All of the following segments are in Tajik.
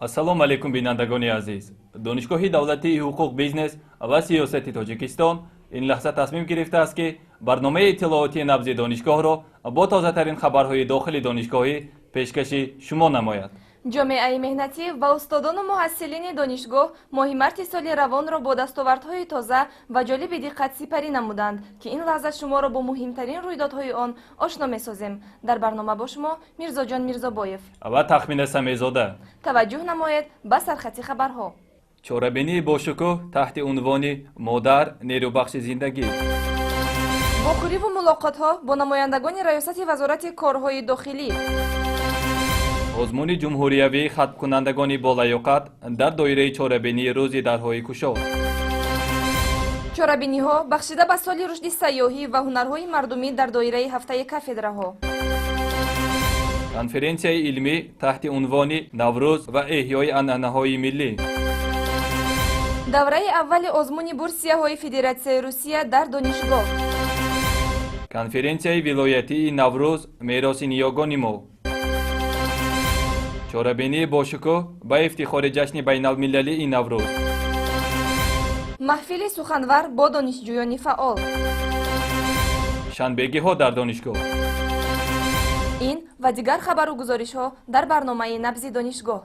Ассалому алайкум, бинандагони азиз. Донишгоҳи давлатии ҳуқуқ, бизнес ва сиёсати Тоҷикистон ин лаҳза тасмим гирифтааст, ки барномаи иттилоотии «Набзи донишгоҳро» бо тозатарин хабарҳои дохили донишгоҳӣ пешкаши шумо намояд. Ҷомеаи меҳнатӣ ва устодону муҳассилини донишгоҳ моҳи марти соли равонро бо дастовардҳои тоза ва ҷолиби диққат сипарӣ намуданд, ки ин лаҳза шуморо бо муҳимтарин рӯйдодҳои он ошно месозем. Дар барнома бо шумо Мирзоҷон Мирзобоев ва Тахмина Самезода. Таваҷҷӯҳ намоед ба сархати хабарҳо. Чорабинии бошукӯҳ таҳти унвони «Модар — нерӯбахши зиндагӣ». Вохӯриву мулоқотҳо бо намояндагони Раёсати Вазорати корҳои дохилӣ. Озмуни ҷумҳуриявии хатмкунандагони болаёқат дар доираи чорабинии «Рӯзи дарҳои кушод». Чорабиниҳо бахшида ба соли рушди сайёҳӣ ва ҳунарҳои мардумӣ дар доираи ҳафтаи кафедраҳо. Конференсияи илмӣ таҳти унвони «Наврӯз ва эҳёи анъанаҳои миллӣ». Давраи аввали озмуни бурсияҳои Федератсияи Русия дар донишгоҳ. Конференсияи вилоятии «Наврӯз — мероси ниёгони мо». Чорабинии бошукӯҳ ба ифтихори ҷашни байналмилалии Наврӯз. Маҳфили суханвар бо донишҷӯёни фаъол. Шанбегиҳо дар донишгоҳ. Ин ва дигар хабару гузоришҳо дар барномаи «Набзи донишгоҳ».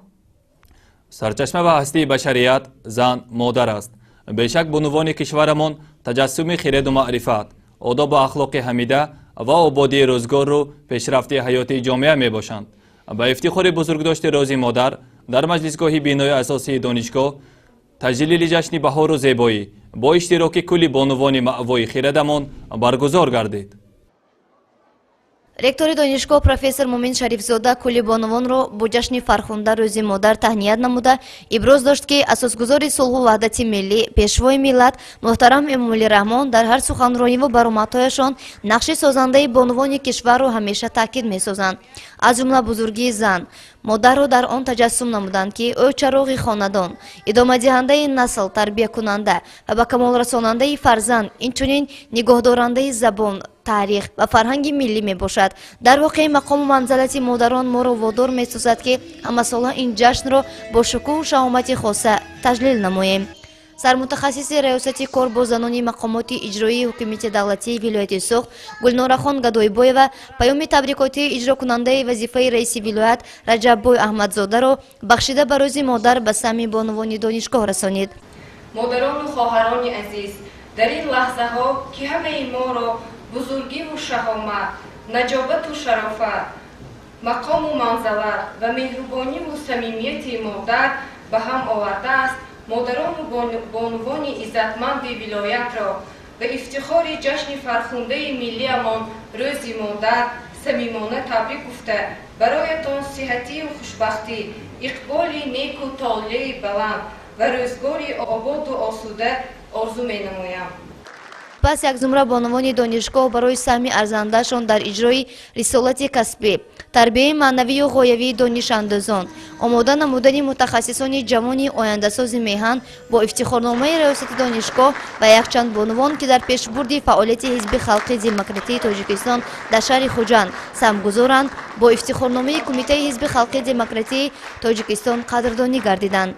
Сарчашма ва ҳастии башарият зан, модар аст. Бешак, бонувони кишварамон таҷассуми хираду маърифат, одобу ахлоқи ҳамида ва ободии рӯзгору пешрафти ҳаёти ҷомеа мебошанд. Ба ифтихори бузургдошти Рӯзи модар дар маҷлисгоҳи бинои асосии донишгоҳ таҷлили ҷашни баҳору зебоӣ бо иштироки кулли бонувони маъвои хирадамон баргузор гардид. Ректори донишгоҳ профессор Мумин Шарифзода кулли бонувонро бо ҷашни фархунда, Рӯзи модар, таҳният намуда, иброз дошт, ки асосгузори сулҳу ваҳдати миллӣ, Пешвои миллат муҳтарам Эмомалӣ Раҳмон дар ҳар суханрониву баромадҳояшон нақши созандаи бонувони кишварро ҳамеша таъкид месозанд. Аз ҷумла бузургии зан, модарро дар он таҷассум намуданд, ки ӯ чароғи хонадон, идомадиҳандаи насл, тарбиякунанда ва ба камолрасонандаи фарзанд, инчунин нигоҳдорандаи забон, таърих ва фарҳанги миллӣ мебошад. Дар воқеъ, мақому манзалати модарон моро водор месозад, ки ҳамасола ин ҷашнро бо шукӯҳу шаҳомати хоса таҷлил намоем. Сармутахассиси Раёсати кор бо занони мақомоти иҷроии ҳукумати давлатии вилояти Суғд Гулнорахон Гадоибоева паёми табрикотии иҷрокунандаи вазифаи раиси вилоят Раҷаббой Аҳмадзодаро бахшида ба Рӯзи модар ба самъи бонувони донишгоҳ расонид. Модарону хоҳарони азиз, дар ин лаҳзаҳо, ки ҳамаи моро бузургиву шаҳомат, наҷобату шарофат, мақому манзалат ва меҳрубониву самимияти модар ба ҳам овардааст, модарону бонувони иззатманди вилоятро ба ифтихори ҷашни фархундаи миллиамон, Рӯзи модар, самимона табрик гуфта, бароятон сиҳатию хушбахтӣ, иқболи неку толеи баланд ва рӯзгори ободу осуда орзу менамоям. Пас як зумра бонувони донишгоҳ барои саҳми арзандаашон дар иҷрои рисолати касбӣ, тарбияи маънавию ғоявии донишандӯзон, омода намудани мутахассисони ҷавони ояндасози меҳан бо ифтихорномаи раёсати донишгоҳ ва якчанд бонувон, ки дар пешбурди фаъолияти Ҳизби халқи демократии Тоҷикистон дар шаҳри Хуҷанд саҳмгузоранд, бо ифтихорномаи Кумитаи Ҳизби халқи демократии Тоҷикистон қадрдонӣ гардиданд.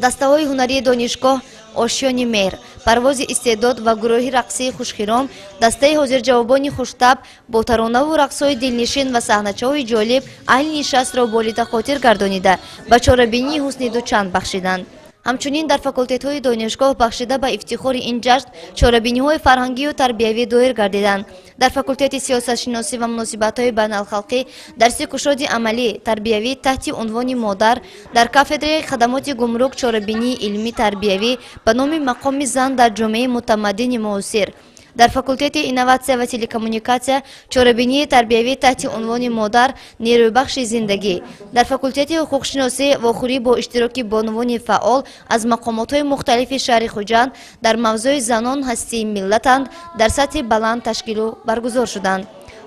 Дастаҳои ҳунарии донишгоҳ «Ошёни меҳр», «Парвози истеъдод» ва гурӯҳи рақсии «Хушхиром», дастаи ҳозирҷавобони хуштаб бо таронаву рақсҳои дилнишин ва саҳначаҳои ҷолиб аҳли нишастро болида хотир гардонида, ба чорабинии ҳусни дучанд бахшиданд. Ҳамчунин дар факултетҳои донишгоҳ бахшида ба ифтихори ин ҷашн чорабиниҳои фарҳангию тарбиявӣ доир гардиданд. Дар факултети сиёсатшиносӣ ва муносибатҳои байналхалқӣ дарси кушоди амалӣ тарбиявӣ таҳти унвони «Модар», дар кафедраи хадамоти гумрук чорабинии илмӣ тарбиявӣ ба номи «Мақоми зан дар ҷомеаи мутамаддини муосир», дар факултети инноватсия ва телекоммуникатсия чорабинии тарбиявӣ таҳти унвони «Модар — нерӯйбахши зиндагӣ», дар факултети ҳуқуқшиносӣ вохӯрӣ бо иштироки бонувони фаъол аз мақомотҳои мухталифи шаҳри Хуҷанд дар мавзӯи «Занон ҳастии миллатанд» дар сатҳи баланд ташкилу баргузор шуданд.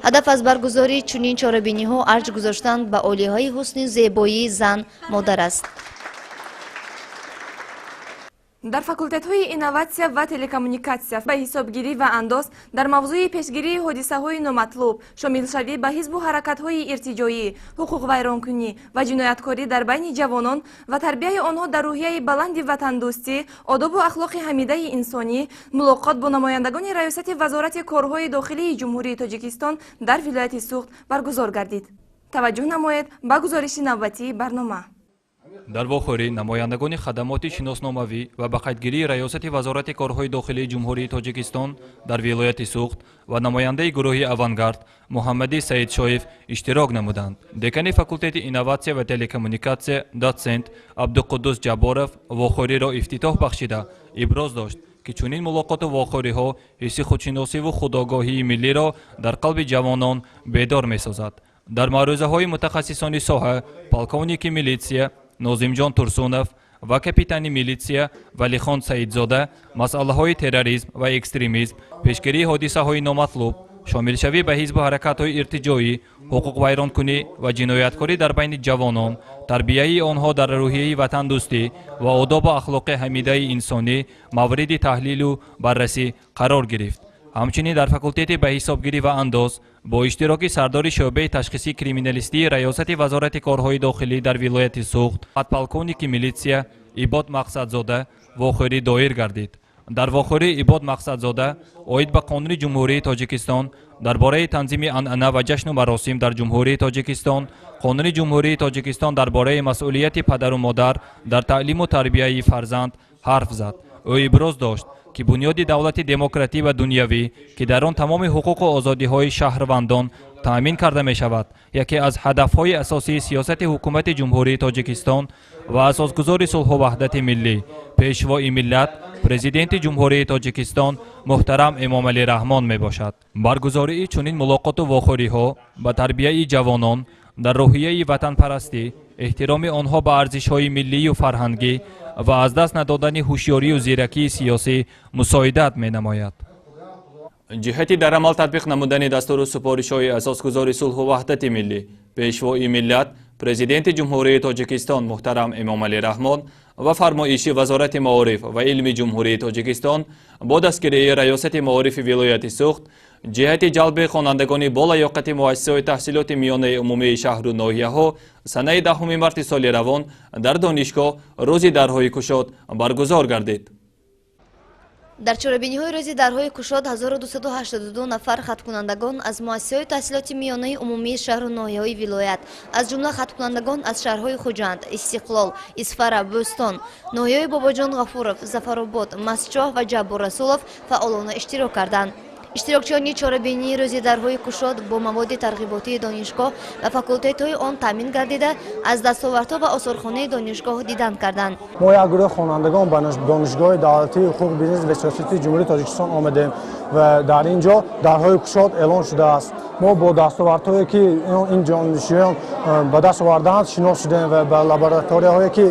Ҳадаф аз баргузории чунин чорабиниҳо арҷ гузоштан ба олиҳаи ҳусни зебоии зан, модар аст. Дар факултетҳои инноватсия ва телекоммуникатсия, ба ҳисобгирӣ ва андоз дар мавзӯи пешгирии ҳодисаҳои номатлуб, шомилшавӣ ба ҳизбу ҳаракатҳои иртиҷоӣ, ҳуқуқвайронкунӣ ва ҷинояткорӣ дар байни ҷавонон ва тарбияи онҳо дар рӯҳияи баланди ватандӯстӣ, одобу ахлоқи ҳамидаи инсонӣ мулоқот бо намояндагони Раёсати Вазорати корҳои дохилии Ҷумҳурии Тоҷикистон дар вилояти Суғд баргузор гардид. Таваҷҷӯҳ намоед ба гузориши навбатии барнома. Дар вохӯрӣ намояндагони хадамоти шиносномавӣ ва ба қайдгирии Раёсати Вазорати корҳои дохилии Ҷумҳурии Тоҷикистон дар вилояти Суғд ва намояндаи гурӯҳи «Авангард» Муҳаммади Саидшоев иштирок намуданд. Декани факултети инноватсия ва телекоммуникатсия, дотсент Абдуқуддус Ҷабборов вохӯриро ифтитоҳ бахшида, иброз дошт, ки чунин мулоқоту вохӯриҳо ҳисси худшиносиву худогоҳии миллиро дар қалби ҷавонон бедор месозад. Дар маърӯзаҳои мутахассисони соҳа полковники милитсия Нозимҷон Турсунов ва капитани милитсия Валихон Саидзода масъалаҳои терроризм ва экстремизм, пешгирии ҳодисаҳои номатлуб, шомилшавӣ ба ҳизбу ҳаракатҳои иртиҷоӣ, ҳуқуқвайронкунӣ ва ҷинояткорӣ дар байни ҷавонон, тарбияи онҳо дар рӯҳияи ватандӯстӣ ва одобу ахлоқи ҳамидаи инсонӣ мавриди таҳлилу баррасӣ қарор гирифт. Ҳамчунин дар факултети ба ҳисобгирӣ ва андоз бо иштироки сардори шӯъбаи ташхисии криминалистии Раёсати Вазорати корҳои дохилӣ дар вилояти Суғд, подполковники милитсия Ибод Мақсадзода вохӯрӣ доир гардид. Дар вохӯрӣ Ибод Мақсадзода оид ба Қонуни Ҷумҳурии Тоҷикистон дар бораи танзими анъана ва ҷашну маросим дар Ҷумҳурии Тоҷикистон, Қонуни Ҷумҳурии Тоҷикистон дар бораи масъулияти падару модар дар таълиму тарбияи фарзанд ҳарф зад. Ӯ иброз дошт, ки бунёди давлати демократӣ ва дунявӣ, ки дар он тамоми ҳуқуқу озодиҳои шаҳрвандон таъмин карда мешавад, яке аз ҳадафҳои асосии сиёсати Ҳукумати Ҷумҳурии Тоҷикистон ва асосгузори сулҳу ваҳдати миллӣ, Пешвои миллат, Президенти Ҷумҳурии Тоҷикистон муҳтарам Эмомалӣ Раҳмон мебошад. Баргузории чунин мулоқоту вохӯриҳо ба тарбияи ҷавонон дар рӯҳияи ватанпарастӣ, эҳтироми онҳо ба арзишҳои миллию фарҳангӣ ва аз даст надодани ҳушёрию зиракии сиёсӣ мусоидат менамояд. Ҷиҳати дар амал татбиқ намудани дастуру супоришҳои асосгузори сулҳу ваҳдати миллӣ, Пешвои миллат, Президенти Ҷумҳурии Тоҷикистон муҳтарам Эмомалӣ Раҳмон ва фармоиши Вазорати маориф ва илми Ҷумҳурии Тоҷикистон бо дастгирии Раёсати маорифи вилояти Суғд ҷиҳати ҷалби хонандагони болаёқати муассисаҳои таҳсилоти миёнаи умумии шаҳру ноҳияҳо санаи 10 марти соли равон дар донишгоҳ Рӯзи дарҳои кушод баргузор гардид. Дар чорабиниҳои Рӯзи дарҳои кушод 1282 нафар хаткунандагон аз муассисаҳои таҳсилоти миёнаи умумии шаҳру ноҳияҳои вилоят, аз ҷумла хаткунандагон аз шаҳрҳои Хуҷанд, Истиқлол, Исфара, Бӯстон, ноҳияҳои Бобоҷон Ғафуров, Зафаробод, Мастчоҳ ва Ҷаббор Расулов фаъолона иштирок карданд. Иштирокчиёни чорабинии Рӯзи дарҳои кушод бо маводи тарғиботии донишгоҳ ва факултетҳои он таъмин гардида, аз дастовардҳо ва осорхонаи донишгоҳ дидан карданд. Мо як гурӯҳ хонандагон ба Донишгоҳи давлатии ҳуқуқ, бизнес ва сиёсати Ҷумҳурии Тоҷикистон омадем ва дар ин ҷо дарҳои кушод эълон шудааст. Мо бо дастовардҳое, ки ин донишҷӯён ба даст овардаанд, шинос шудем ва ба лабораторияҳое, ки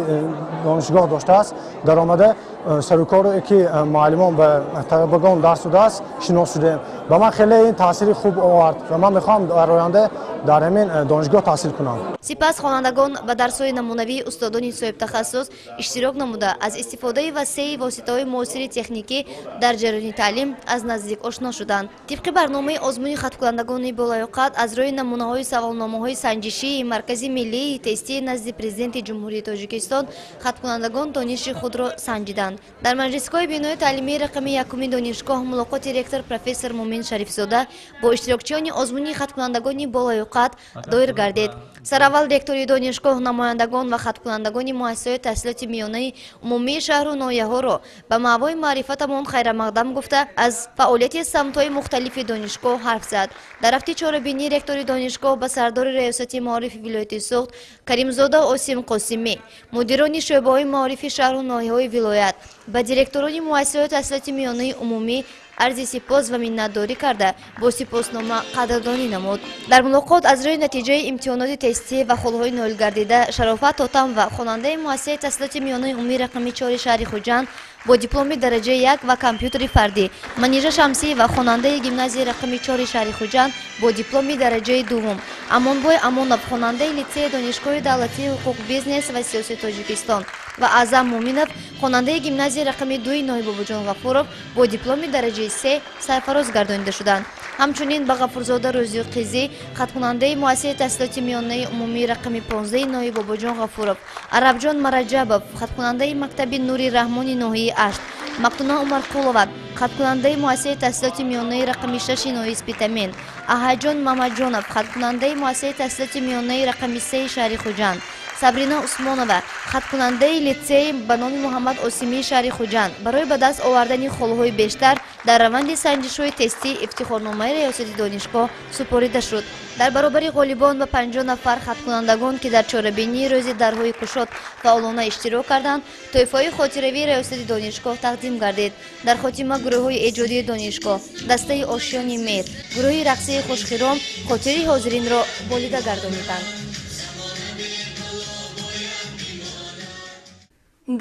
донишгоҳ доштааст, даромада, сарукоре, ки муаллимон ба талабагон дарс додааст, шинос шудем. Ба ман хеле ин таъсири хуб овард ва ман мехоҳам дар оянда дар ҳамин донишгоҳ таҳсил кунам. Сипас хонандагон ба дарсҳои намунавии устодони соҳибтахассус иштирок намуда, аз истифодаи васеи воситаҳои муосири техникӣ дар ҷараёни таълим аз наздик ошно шуданд. Тибқи барномаи озмуни хаткунандагони болаёқат аз рӯи намунаҳои саволномаҳои санҷишии Маркази миллии тестии назди Президенти Ҷумҳурии Тоҷикистон хаткунандагон дониши худро санҷиданд. Дар маҷлисгоҳи бинои таълимии рақами якуми донишгоҳ мулоқоти ректор профессор Мумин Шарифзода бо иштирокчиёни озмуни хаткунандагони болаёқат доир гардид. Сараввал ректори донишгоҳ намояндагон ва хаткунандагони муассисаҳои таҳсилоти миёнаи умумии шаҳру ноҳияҳоро ба маъвои маърифатамон хайрамақдам гуфта, аз фаъолияти самтҳои мухталифи донишгоҳ ҳарф зад. Дар рафти чорабинӣ ректори донишгоҳ ба сардори Раёсати маорифи вилояти Суғд Каримзода Осим Қосимӣ, мудирони шӯъбаҳои маорифи шаҳру ноҳияҳои вилоят, ба директорони муассисаҳои таҳсилоти миёнаи умумӣ арзи сипос ва миннатдорӣ карда, бо сипоснома қадрдонӣ намуд. Дар мулоқот аз рӯи натиҷаи имтиҳоноти тестӣ ва холҳои ноилгардида Шарофат Тотамова, хонандаи муассисаи таҳсилоти миёнаи умумии рақами 4 шаҳри Хуҷанд, бо дипломи дараҷаи 1 ва компютери фардӣ, Манижа Шамсиева, хонандаи гимназияи рақами 4 шаҳри Хуҷанд, бо дипломи дараҷаи дуввум, Амонбой Амонов, хонандаи литсеи Донишгоҳи давлатии ҳуқуқ, бизнес ва сиёсии Тоҷикистон, Ва Аъзам Муъминов, хонандаи гимназияи рақами 2 ноҳияи Бобоҷон Ғафуров, бо дипломи дараҷаи 3 сарфароз гардонида шуданд. Ҳамчунин ба Ғафурзода Рӯзиқизӣ, хатмкунандаи муассисаи таҳсилоти миёнаи умумии рақами 15 ноҳияи Бобоҷон Ғафуров, Арабҷон Мараҷабов, хатмкунандаи мактаби Нури Раҳмони ноҳияи 8, Мақтуна Умарқулова, хатмкунандаи муассисаи таҳсилоти миёнаи рақами 6 ноҳияи Спитамен, Аҳаҷон Мамаҷонов, хатмкунандаи муассисаи таҳсилоти миёнаи рақами 3 шаҳри Хуҷанд, Сабрина Усмонова, хатмкунандаи литсей ба номи Муҳаммад Осимии шаҳри Хуҷанд, барои ба даст овардани холҳои бештар дар раванди санҷишҳои тестӣ ифтихорномаи риёсати донишгоҳ супорида шуд. Дар баробари ғолибон ва 50 нафар хатмкунандагон, ки дар чорабинии рӯзи дарҳои кушод фаъолона иштирок карданд, тӯҳфаҳои хотиравии риёсати донишгоҳ тақдим гардид. Дар хотима гурӯҳҳои эҷодии донишгоҳ, дастаи Ошиёни меҳр, гурӯҳи рақсии хушхиром хотири ҳозиринро болида гардониданд.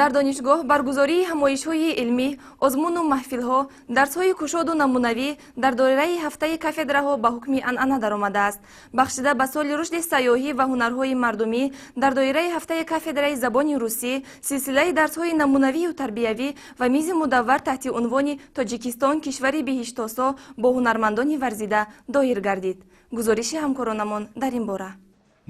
Дар донишгоҳ баргузории ҳамоишҳои илмӣ, озмуну маҳфилҳо, дарсҳои кушоду намунавӣ дар доираи ҳафтаи кафедраҳо ба ҳукми анъана даромадааст. Бахшида ба соли рушди сайёҳӣ ва ҳунарҳои мардумӣ дар доираи ҳафтаи кафедраи забони русӣ силсилаи дарсҳои намунавию тарбиявӣ ва мизи мудаввар таҳти унвони Тоҷикистон кишвари биҳиштосо бо ҳунармандони варзида доир гардид. Гузориши ҳамкоронамон дар ин бора.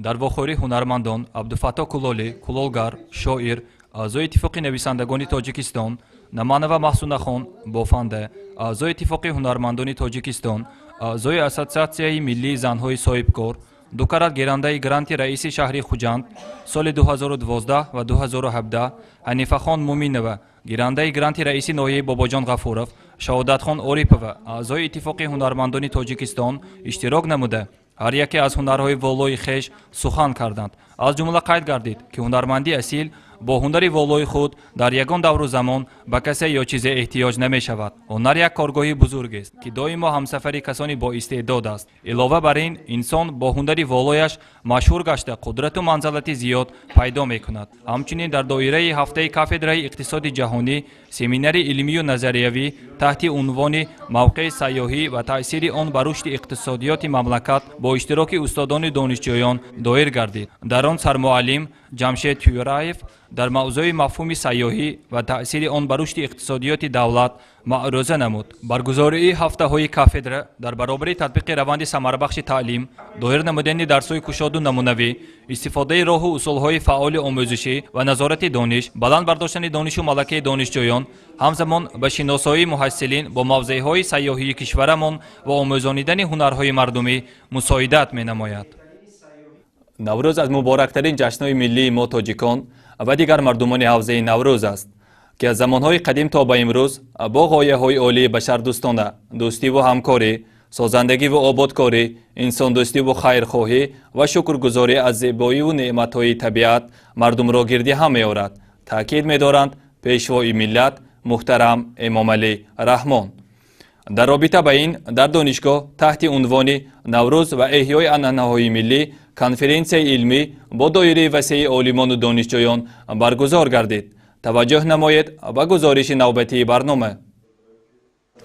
Дар вохӯрӣ ҳунармандон Абдуфаттоҳ Кулолӣ, кулолгар, шоир, аъзои иттифоқи нависандагони Тоҷикистон, Наманова Маҳсунахон, бофанда, аъзои иттифоқи ҳунармандони Тоҷикистон, аъзои Ассотсиатсияи миллии занҳои соҳибкор, ду карат гирандаи гранти раиси шаҳри Хуҷанд соли 2012 ва 2017, Ҳанифахон Муминова, гирандаи гранти раиси ноҳияи Бобоҷон Ғафуров, Шаҳодатхон Орипова, аъзои иттифоқи ҳунармандони Тоҷикистон иштирок намуда, ҳар яке аз ҳунарҳои волои хеш сухан карданд. Аз ҷумла қайд гардид, ки ҳунарманди асил бо ҳунари волои худ дар ягон давру замон ба касе ё чизе эҳтиёҷ намешавад. Ҳунар як коргоҳи бузургест, ки доимо ҳамсафари касони боистеъдод аст. Илова бар ин, инсон бо ҳунари волояш машҳур гашта, қудрату манзалати зиёд пайдо мекунад. Ҳамчунин дар доираи ҳафтаи кафедраи иқтисоди ҷаҳонӣ семинари илмию назариявӣ таҳти унвони мавқеи сайёҳӣ ва таъсири он ба рушди иқтисодиёти мамлакат бо иштироки устодони донишҷӯён доир гардид. Дар он сармуаллим Ҷамшед Тюраев дар мавзӯи мафҳуми сайёҳӣ ва таъсири он ба рушди иқтисодиёти давлат маърӯза намуд. Баргузории ҳафтаҳои кафедра дар баробари татбиқи раванди самарабахши таълим, доир намудани дарсҳои кушоду намунавӣ, истифодаи роҳу усулҳои фаъоли омӯзишӣ ва назорати дониш, баланд бардоштани донишу малакаи донишҷӯён, ҳамзамон ба шиносоии муҳассилин бо мавзеъҳои сайёҳии кишварамон ва омӯзонидани ҳунарҳои мардумӣ мусоидат менамояд. Наврӯз аз муборактарин ҷашнҳои миллии мо тоҷикон ва дигар мардумони ҳавзаи Наврӯз аст, ки аз замонҳои қадим то ба имрӯз бо ғояҳои олии башардӯстона, дӯстиву ҳамкорӣ, созандагиву ободкорӣ, инсондӯстиву хайрхоҳӣ ва шукргузорӣ аз зебоиву неъматҳои табиат мардумро гирди ҳам меорад, таъкид медоранд пешвои миллат муҳтарам Эмомалӣ Раҳмон. Дар робита ба ин дар донишгоҳ таҳти унвони Наврӯз ва эҳёи анъанаҳои миллӣ конференсияи илмӣ бо доираи васеи олимону донишҷӯён баргузор гардид. Таваҷҷӯҳ намоед ба гузориши навбатии барнома.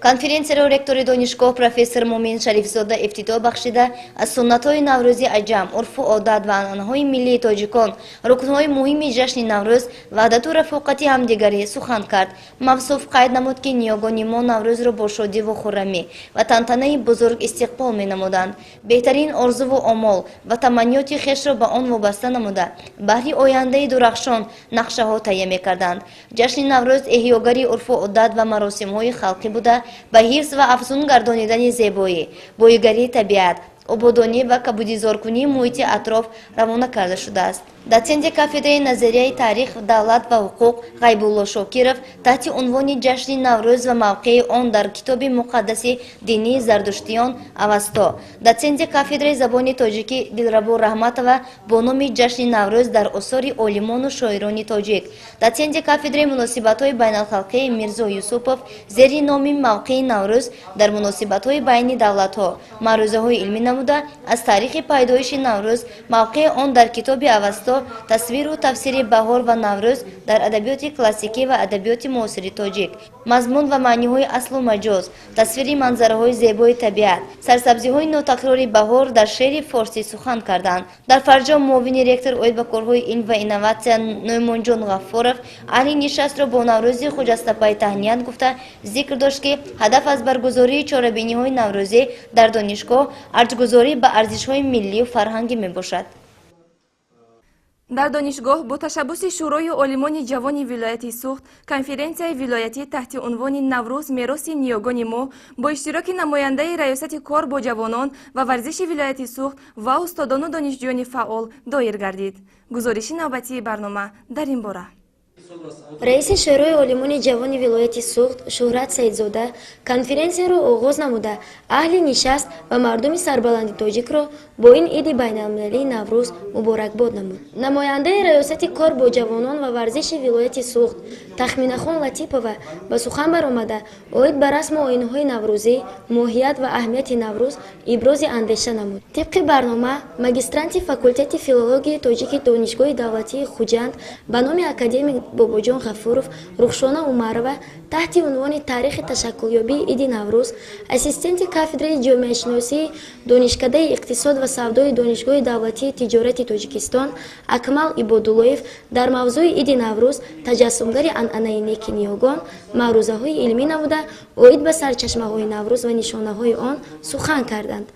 Конференсияро ректори донишгоҳ профессор Мумин Шарифзода ифтитоҳ бахшида, аз суннатҳои наврӯзи аҷам, урфу одат ва анъанаҳои миллии тоҷикон, рукнҳои муҳими ҷашни Наврӯз, ваҳдату рафоқати ҳамдигарӣ сухан кард. Мавсуф қайд намуд, ки ниёгони мо Наврӯзро бо шодиву хуррамӣ ва тантанаи бузург истиқбол менамуданд. Беҳтарин орзуву омол ва таманниёти хешро ба он вобаста намуда, баҳри ояндаи дурахшон нақшаҳо таҳия мекарданд. Ҷашни Наврӯз эҳёгари урфу одат ва маросимҳои халқӣ буда, ба ҳифз ва афзун гардонидани зебоӣ, боигарии табиат, ободонӣ ва кабудизоркунии муҳити атроф равона карда шудааст. Дотсенти кафедраи назарияи таърих, давлат ва ҳуқуқ Ғайбулло Шокиров таҳти унвони ҷашни Наврӯз ва мавқеи он дар китоби муқаддаси динии зардуштиён Авасто, дотсенти кафедраи забони тоҷикӣ Дилрабо Раҳматова бо номи ҷашни Наврӯз дар осори олимону шоирони тоҷик, дотсенти кафедраи муносибатҳои байналхалқӣ Мирзо Юсупов зери номи мавқеи Наврӯз дар муносибатҳои байни давлатҳо маърӯзаҳои илмӣ намуда, аз таърихи пайдоиши Наврӯз, мавқеи он дар китоби Авасто Авесто, тасвиру тафсири баҳор ва Наврӯз дар адабиёти классикӣ ва адабиёти муосири тоҷик, мазмун ва маъниҳои аслу маҷоз, тасвири манзараҳои зебои табиат, сарсабзиҳои нотакрори баҳор дар шеъри форсӣ сухан карданд. Дар фарҷом муовини ректор оид ба корҳои илм ва инноватсия Нӯъмонҷон Ғаффоров аҳли нишастро бо Наврӯзи хуҷастапай таҳният гуфта, зикр дошт, ки ҳадаф аз баргузории чорабиниҳои наврӯзӣ дар донишгоҳ арҷгузорӣ ба арзишҳои миллию фарҳангӣ мебошад. Дар донишгоҳ бо ташаббуси Шӯрои олимони ҷавони вилояти Суғд конференсияи вилоятӣ таҳти унвони «Наврӯз мероси ниёгони мо» бо иштироки намояндаи Раёсати кор бо ҷавонон ва варзиши вилояти Суғд ва устодону донишҷӯёни фаъол доир гардид. Гузориши навбатии барнома дар ин бора. Раиси Шӯрои олимони ҷавони вилояти Суғд Шӯҳрат Саидзода конференсияро оғоз намуда, аҳли нишаст ва мардуми сарбаланди тоҷикро бо ин иди байналмилалии Наврӯз муборакбод намуд. Намояндаи Раёсати кор бо ҷавонон ва варзиши вилояти Суғд Тахминахон Латипова ба сухан баромада, оид ба расму оинҳои наврӯзӣ, моҳият ва аҳамияти Наврӯз ибрози андеша намуд. Тибқи барнома, магистранти факултети филологияи тоҷики Донишгоҳи давлатии Хуҷанд ба номи академик Бобоҷон Ғафуров Рухшона Умарова таҳти унвони «Таърихи ташаккулёбии иди Наврӯз», ассистенти кафедраи ҷомеашиносии Донишкадаи иқтисод ва савдои Донишгоҳи давлатии тиҷорати Тоҷикистон Акмал Ибодуллоев дар мавзӯи «Иди Наврӯз таҷассумгари анъанаи неки ниёгон» маърузаҳои илмӣ намуда, оид ба сарчашмаҳои Наврӯз ва нишонаҳои он сухан карданд.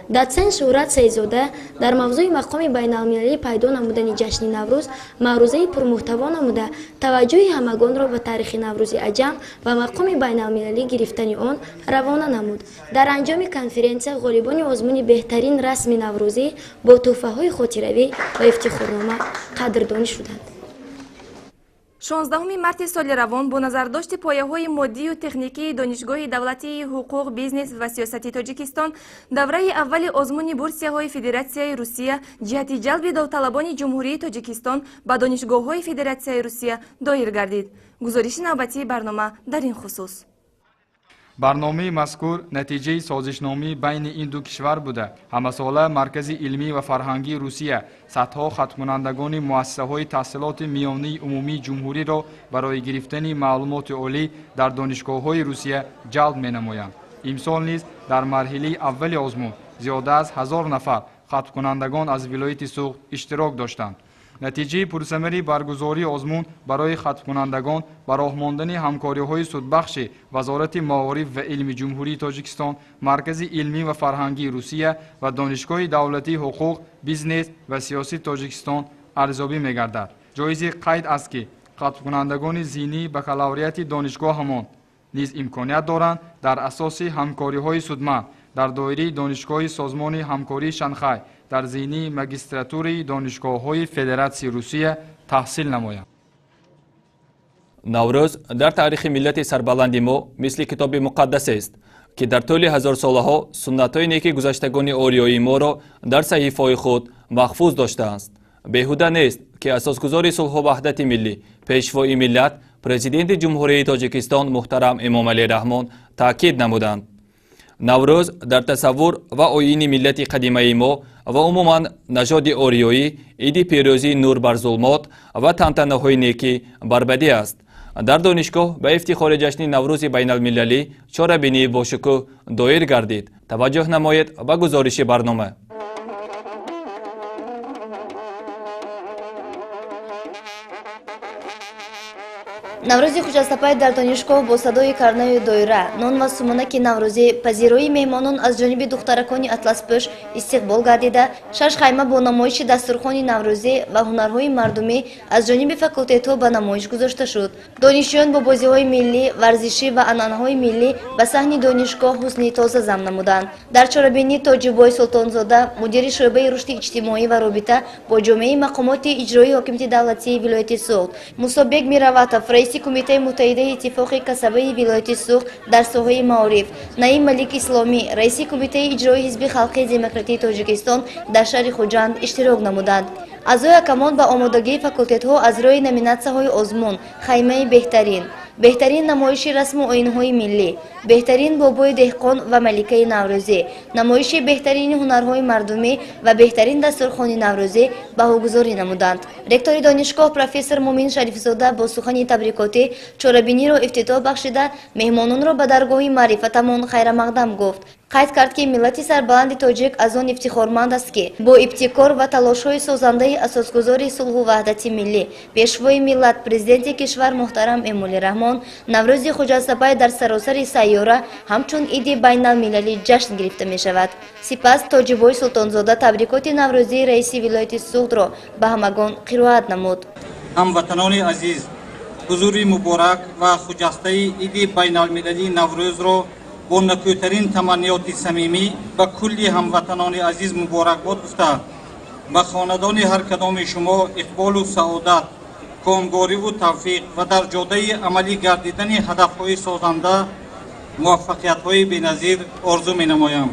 Дотсент Шӯҳрат Саидзода дар мавзӯи мақоми байналмилалӣ пайдо намудани ҷашни Наврӯз маърузаи пурмуҳтаво намуда, таваҷҷӯҳи ҳамагонро ба таърихи Наврӯзи аҷам ва мақоми байналмилалӣ гирифтани он равона намуд. Дар анҷоми конференсия ғолибони озмуни беҳтарин расми наврӯзӣ бо тӯҳфаҳои хотиравӣ ва ифтихорнома қадрдонӣ шуданд. 16 марти соли равон бо назардошти пояҳои моддию техникии Донишгоҳи давлатии ҳуқуқ, бизнес ва сиёсати Тоҷикистон давраи аввали озмуни бурсияҳои Федератсияи Русия ҷиҳати ҷалби довталабони Ҷумҳурии Тоҷикистон ба донишгоҳҳои Федератсияи Русия доир гардид. Гузориши навбатии барнома дар ин хусус. Барномаи мазкур натиҷаи созишномӣ байни ин ду кишвар буда, ҳамасола Маркази илмӣ ва фарҳангии Русия садҳо хатмкунандагони муассисаҳои таҳсилоти миёнаи умумии ҷумҳуриро барои гирифтани маълумоти олӣ дар донишгоҳҳои Русия ҷалб менамоянд. Имсол низ дар марҳилаи аввали озмун зиёда аз 1000 нафар хатмкунандагон аз вилояти Суғд иштирок доштанд. Натиҷаи пурсамари баргузории озмун барои хатмкунандагон ба роҳ мондани ҳамкориҳои судбахши Вазорати маориф ва илми Ҷумҳурии Тоҷикистон, Маркази илмӣ ва фарҳангии Русия ва Донишгоҳи давлатии ҳуқуқ, бизнес ва сиёсии Тоҷикистон арзёбӣ мегардад. Ҷоизи қайд аст, ки хатмкунандагони зинии бакалаврияти донишгоҳамон низ имконият доранд дар асоси ҳамкориҳои судманд дар доираи Донишгоҳи Созмони ҳамкории Шанхай дар зинии магистратураи донишгоҳҳои Федератсияи Русия таҳсил намоянд. Наврӯз дар таърихи миллати сарбаланди мо мисли китоби муқаддасест, ки дар тӯли ҳазорсолаҳо суннатҳои неки гузаштагони ориёии моро дар саҳифаҳои худ маҳфуз доштааст. Беҳуда нест, ки асосгузори сулҳу ваҳдати миллӣ, пешвои миллат, Президенти Ҷумҳурии Тоҷикистон муҳтарам Эмомалӣ Раҳмон таъкид намуданд: Наврӯз дар тасаввур ва оини миллати қадимаи мо ва умуман нажоди ориёӣ иди пирӯзии нур бар зулмот ва тантанаҳои некӣ бар бадӣ аст. Дар донишгоҳ ба ифтихори ҷашни Наврӯзи байналмилалӣ чорабинии бошукӯҳ доир гардид. Таваҷҷӯҳ намоед ба гузориши барнома. Наврӯзи хуҷастапай дар донишгоҳ бо садои карнаю доира, нон ва суманаки наврӯзӣ, пазироии меҳмонон аз ҷониби духтаракони атласпӯш истиқбол гардида, шаш хайма бо намоиши дастурхони наврӯзӣ ва ҳунарҳои мардумӣ аз ҷониби факултетҳо ба намоиш гузошта шуд. Донишҷӯён бо бозиҳои миллӣ, варзишӣ ва анъанаҳои миллӣ ба саҳни донишгоҳ ҳусни тоза зам намуданд. Дар чорабинӣ Тоҷибой Султонзода, мудири шӯъбаи рушди иҷтимоӣ ва робита бо ҷомеаи мақомоти иҷроии ҳокимияти давлатии вилояти Суғд, Мусобек Мироватов, раиси Кумитаи муттаҳидаи иттифоқи касабаи вилояти Суғд дар соҳаи маориф, Наим Малик Исломӣ, раиси Кумитаи иҷроии Ҳизби халқии демократии Тоҷикистон дар шаҳри Хуҷанд иштирок намуданд. Аъзои ҳакамон ба омодагии факултетҳо аз рӯи номинатсияҳои озмун, хаймаи беҳтарин, Беҳтарин намоиши расму оинҳои миллӣ, беҳтарин бобои деҳқон ва маликаи наврӯзӣ, намоиши беҳтарини ҳунарҳои мардумӣ ва беҳтарин дастурхони наврӯзӣ баҳогузорӣ намуданд. Ректори донишгоҳ профессор Мумин Шарифзода бо сухани табрикотӣ чорабиниро ифтитоҳ бахшида, меҳмононро ба даргоҳи маърифатамон хайрамақдам гуфт. Қайд кард, ки миллати сарбаланди тоҷик аз он ифтихорманд аст, ки бо ибтикор ва талошҳои созандаи асосгузори сулҳу ваҳдати миллӣ, пешвои миллат, президенти кишвар муҳтарам Эмомалӣ Раҳмон Наврӯзи Хуҷастапай дар саросари сайёра ҳамчун иди байналмилалӣ ҷашн гирифта мешавад. Сипас Тоҷибой Султонзода табрикоти наврӯзии раиси вилояти Суғдро ба ҳамагон қироат намуд. Ҳамватанони азиз, ҳузури муборак ва хуҷастаи иди байналмилалии Наврӯзро бо накӯтарин таманниёти самимӣ ба кулли ҳамватанони азиз муборакбод гуфта, ба хонадони ҳар кадоми шумо иқболу саодат, комгориву тавфиқ ва дар ҷодаи амалӣ гардидани ҳадафҳои созанда муваффақиятҳои беназир орзу менамоям.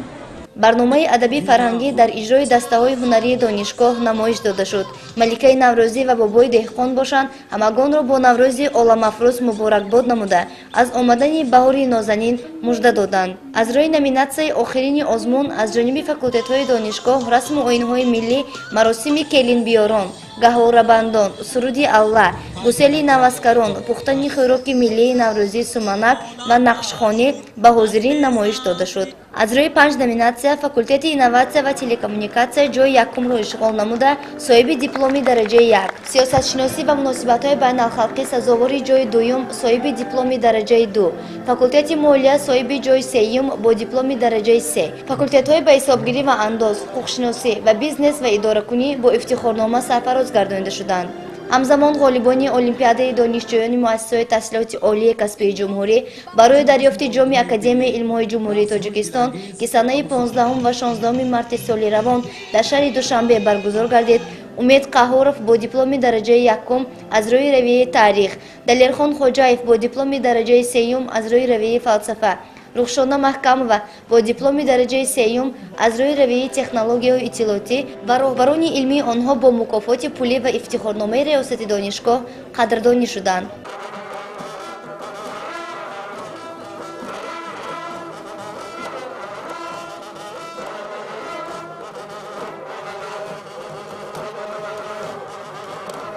Барномаи адабӣ фарҳангӣ дар иҷрои дастаҳои ҳунарии донишгоҳ намоиш дода шуд. Маликаи наврӯзӣ ва бобои деҳқон бошанд, ҳамагонро бо Наврӯзи оламафрӯз муборакбод намуда, аз омадани баҳори нозанин мужда доданд. Аз рӯи номинатсияи охирини озмун аз ҷониби факултетҳои донишгоҳ расму оинҳои миллӣ, маросими келинбиёрон, гаҳворабандон, суруди алла, гусели наваскарон, пухтани хӯроки миллии наврӯзӣ суманак ва нақшхонӣ ба ҳозирин намоиш дода шуд. Аз рӯи 5 номинатсия факултети инноватсия ва телекоммуникатсия ҷои якумро ишғол намуда, соҳиби дипломи дараҷаи 1, сиёсатшиносӣ ва муносибатҳои байналхалқӣ сазовори ҷои дуюм, соҳиби дипломи дараҷаи 2, факултети молия соҳиби ҷои сеюм бо дипломи дараҷаи 3, факултетҳои ба ҳисобгирӣ ва андоз, ҳуқуқшиносӣ ва бизнес ва идоракунӣ бо ифтихорнома сарфароз гардонида шуданд. Ҳамзамон ғолибони Олимпиадаи донишҷӯёни муассисаҳои таҳсилоти олии касбии ҷумҳурӣ барои дарёфти ҷоми Академияи илмҳои Ҷумҳурии Тоҷикистон, ки санаи 15 ва 16 марти соли равон дар шаҳри Душанбе баргузор гардид, Умед Қаҳоров бо дипломи дараҷаи 1 аз рӯи равияи таърих, Далерхон Хоҷаев бо дипломи дараҷаи 3 аз рӯи равияи фалсафа, Рухшона Маҳкамова бо дипломи дараҷаи 3 аз рӯи равияи технологияҳои иттилоотӣ ва роҳбарони илмии онҳо бо мукофоти пулӣ ва ифтихорномаи риёсати донишгоҳ қадрдонӣ шуданд.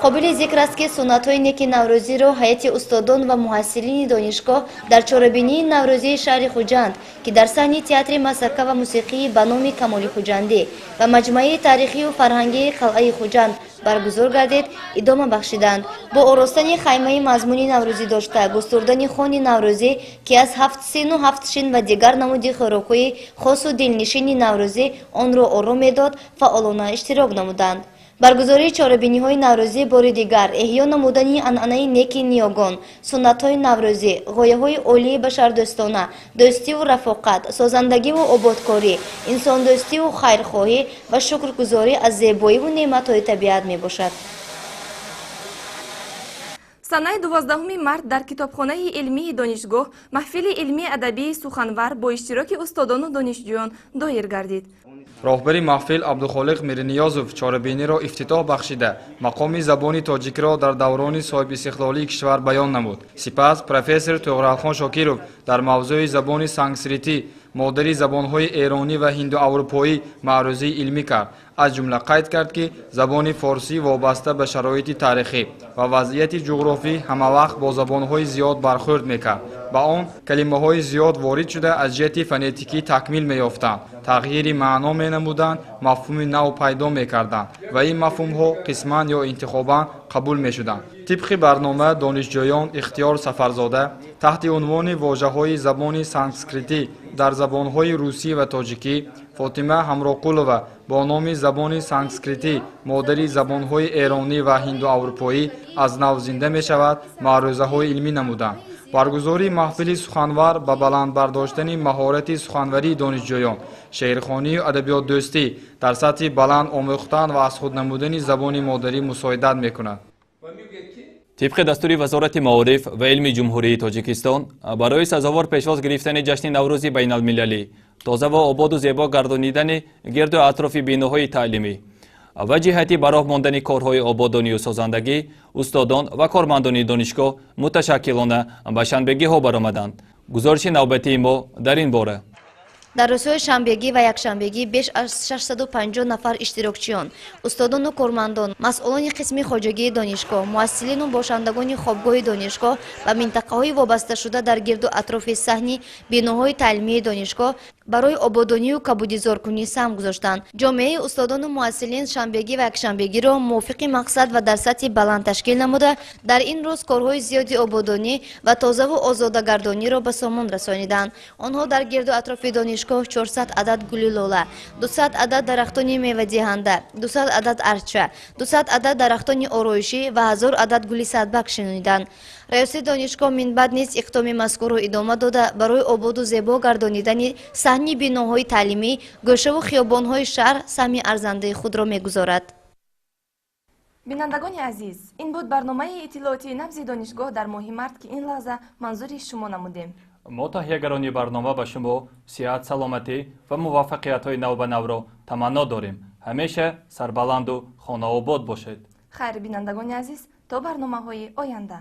Қобили зикр аст, ки суннатҳои неки наврӯзиро ҳайати устодон ва муҳассилини донишгоҳ дар чорабинии наврӯзии шаҳри Хуҷанд, ки дар саҳни театри масака ва мусиқии ба номи Камоли Хуҷандӣ ва маҷмӯаи таърихию фарҳангии қалъаи Хуҷанд баргузор гардид, идома бахшиданд. Бо оростани хаймаи мазмуни наврӯзӣ дошта, густурдани хони наврӯзӣ, ки аз 7 сину 7 шин ва дигар намуди хӯрокҳои хосу дилнишини наврӯзӣ онро ором медод, фаъолона иштирок намуданд. Баргузории чорабиниҳои наврӯзӣ бори дигар эҳё намудани анъанаи неки ниёгон, суннатҳои наврӯзӣ, ғояҳои олии башардӯстона, дӯстиву рафоқат, созандагиву ободкорӣ, инсондӯстиву хайрхоҳӣ ва шукргузорӣ аз зебоиву неъматҳои табиат мебошад. Санаи 12 март дар китобхонаи илмии донишгоҳ маҳфили илмии адабии суханвар бо иштироки устодону донишҷӯён доир гардид. Роҳбари маҳфил Абдухолиқ Мирниёзов чорабиниро ифтитоҳ бахшида, мақоми забони тоҷикиро дар даврони соҳибистиқлолии кишвар баён намуд. Сипас профессор Туғралхон Шокиров дар мавзӯи забони санскритӣ, модари забонҳои эронӣ ва ҳиндуаврупоӣ маърузии илмӣ кард. Аз ҷумла қайд кард, ки забони форсӣ вобаста ба шароити таърихӣ ва вазъияти ҷуғрофӣ ҳамавақт бо забонҳои зиёд бархӯрд мекард. Ба он калимаҳои зиёд ворид шуда аз ҷиҳати фонетикӣ такмил меёфтанд, тағйири маъно менамуданд, мафҳуми нав пайдо мекарданд ва ин мафҳумҳо қисман ё интихобан қабул мешуданд. Тибқи барнома донишҷӯён Ихтиёр Сафарзода таҳти унвони вожаҳои забони санскритӣ дар забонҳои русӣ ва тоҷикӣ, Фотима Ҳамроқулова бо номи забони санскритӣ, модари забонҳои эронӣ ва ҳиндуаврупоӣ аз нав зинда мешавад, маърузаҳои илмӣ намуданд. Баргузории маҳфили суханвар ба баланд бардоштани маҳорати суханварии донишҷӯён, шеърхонию адабиётдӯстӣ дар сатҳи баланд омӯхтан ва аз худ намудани забони модарӣ мусоидат мекунад. Тибқи дастури Вазорати маориф ва илми Ҷумҳурии Тоҷикистон барои сазовор пешвоз гирифтани ҷашни Наврӯзи байналмилалӣ, тоза ва ободу зебо гардонидани гирду атрофи биноҳои таълимӣ, Ва ҷиҳати ба роҳ мондани корҳои ободонию созандагӣ устодон ва кормандони донишгоҳ муташаккилона ба шанбегиҳо баромаданд. Гузориши навбатии мо дар ин бора. Дар рӯзҳои шанбегӣ ва якшанбегӣ беш аз 650 нафар иштирокчиён, устодону кормандон, масъулони қисми хоҷагии донишгоҳ, муҳассилину бошандагони хобгоҳи донишгоҳ ва минтақаҳои вобасташуда дар гирду атрофи саҳни биноҳои таълимии донишгоҳ барои ободонию кабудизоркунӣ саҳм гузоштанд. Ҷомеаи устодону муҳассилин шанбегӣ ва якшанбегиро мувофиқи мақсад ва дар сатҳи баланд ташкил намуда, дар ин рӯз корҳои зиёди ободонӣ ва тозаву озодагардониро ба сомон расониданд. Онҳо дар гирду атрофи донишгоҳ 400 адад гули лола, 200 адад дарахтони мевадиҳанда, 200 адад арча, 200 адад дарахтони ороишӣ ва 1000 адад гули садбак шинониданд. Раёсати донишгоҳ минбаъд низ иқдоми мазкурро идома дода, барои ободу зебо гардонидани саҳни биноҳои таълимӣ, гӯшаву хиёбонҳои шаҳр саҳми арзандаи худро мегузорад. Бинандагони азиз, ин буд барномаи иттилоотии Набзи донишгоҳ дар моҳи март, ки ин лаҳза манзури шумо намудем. Мо таҳиягарони барнома ба шумо сиҳат, саломатӣ ва муваффақиятҳои навбанавро таманно дорем. Ҳамеша сарбаланду хонаобод бошед. Хайр, бинандагони азиз, то барномаҳои оянда.